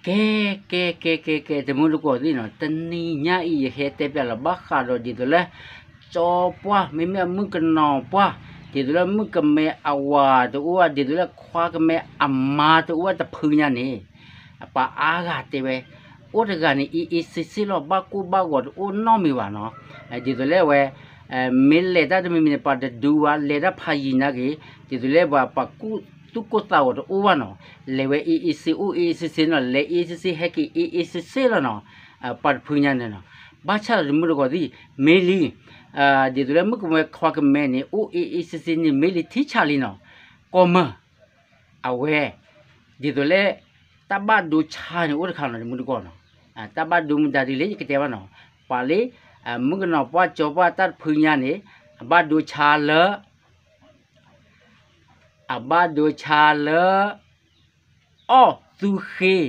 ကဲ ကဲ ကဲ ကဲ ကဲ တမူတကိးသ့ၣ်နီၤ, တနံၤညါအံၤ ယဟဲတဲပျးလီၤဘၣ်ဃးဒီးဒ်သိးလၢ ကၠီပှၢ် မ့မ့ၢ်မုၣ်ကနီၤပှၢ်, ဒ်သိးလၢမုၣ်ကမဲအဝၤတအိၣ်ဘၣ်, ဒ်သိးလၢခွါကမဲအမါတအိၣ်ဘၣ်တဖုညါန့ၣ်, ပှၤအါဂၤတဲဝဲ, အိၣ်တဂၤန့ၣ် အ့ၣ်အ့ၣ်စ့စ့လီၤ, ဘၣ်ကိၢ်ဘၣ်ဂီၤတအိၣ်နီတမံၤဘၣ်နီၤ. ဒ်သိးလၢဝဲ မ့ၢ်လဲၤတၢ်တမံၤမံၤန့ၣ် ပှၤတဒူဘၣ်, လဲၤတၢ်ဖးယံၤနာ်က့ၤ, ဒ်သိးလၢပှၤ ပှၤကူၣ်သူၣ်ကိၢ်သးဂီၤတအိၣ်ဘၣ်နီၤ. လဲၤဝဲအ့ၣ်အ့ၣ်စ့ အိၣ်အ့ၣ်အ့ၣ်စ့စ့နီၤ, လဲၤအ့ၣ်အ့ၣ်စ့စ့ ဟဲက့ၤအ့ၣ်အ့ၣ်စ့စ့လီၤနီၤ. ပှၤတဖုညါန့ၣ်နီၤ, ဘၣ်ဆၣ်ဒီးတမူတကိးသ့ၣ် မ့ၢ်လံ, ဒ်သိးလၢမုၣ်ကမဲခွါကမဲန့ၣ် အိၣ်အ့ၣ်အ့ၣ်စ့စ့န့ၣ် မ့ၢ်လံထံဆးလံနီၤ, ကီၢ်မၢ် အဝဲ ဒ်သိးလၢ တၢ်ဘၣ်ဒိဆါန့ၣ်အိၣ်တခါနီၤ တမူတကိးနီၤ. တၢ်ဘၣ်ဒိမတၤဒ်လဲၣ် ယကတဲဘၣ်နီၤ. ပှၤလၢ မုၣ်ကနီၤပှၢ်ကၠီပှၢ်တၢ်တဖုညါန့ၣ် အဘၣ်ဒိဆါလၢ အဘၣ်ဒိဆါလၢ အီၣ်သူဃ့ အ့